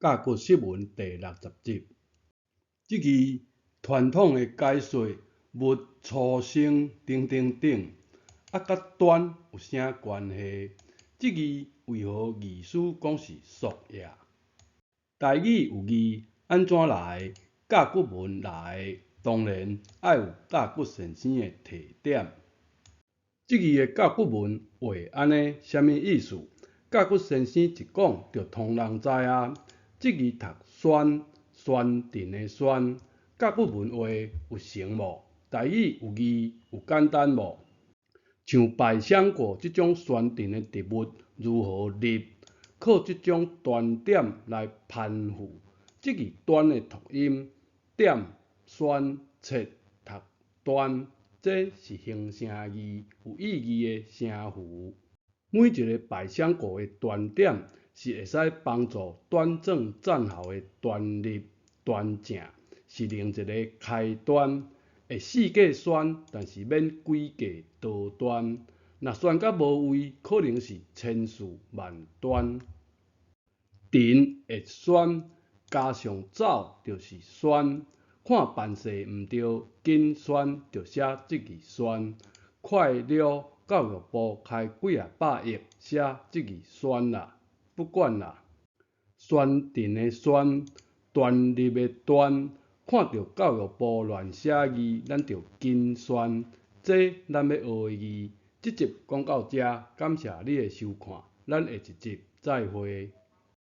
甲骨釋文第六十集。這字傳統的解說，物初生等等等，啊，佮端有啥關係？這字為何義師講是溯也？台語有字按怎來？甲骨文來，當然愛有甲骨先生的提點。這字的甲骨文畫按呢，啥物意思？甲骨先生一講就通人知啊。這字讀宣，宣傳的宣，甲骨文畫有成無？台語有字有簡單無？像百香果這種酸甜的植物如何立？靠這種端點來攀附。這字端的讀音，點、宣、切、讀端，這是形聲字，有意義的聲符。每一个百香果的端點，是會使幫助端正站好的端立端正，是另一个開端。會四界宣，但是免詭計多端。若宣甲無位，可能是千事萬端。陳會宣，加上走就是宣。看辦勢毋對，緊宣就寫這字宣。快了，教育部開幾仔百億寫這字宣啦，不管啦。宣傳的宣，端立的端，看著教育部亂寫字，咱就緊宣。這咱欲學的字，這集講到遮，感謝你的收看，咱下一集再會。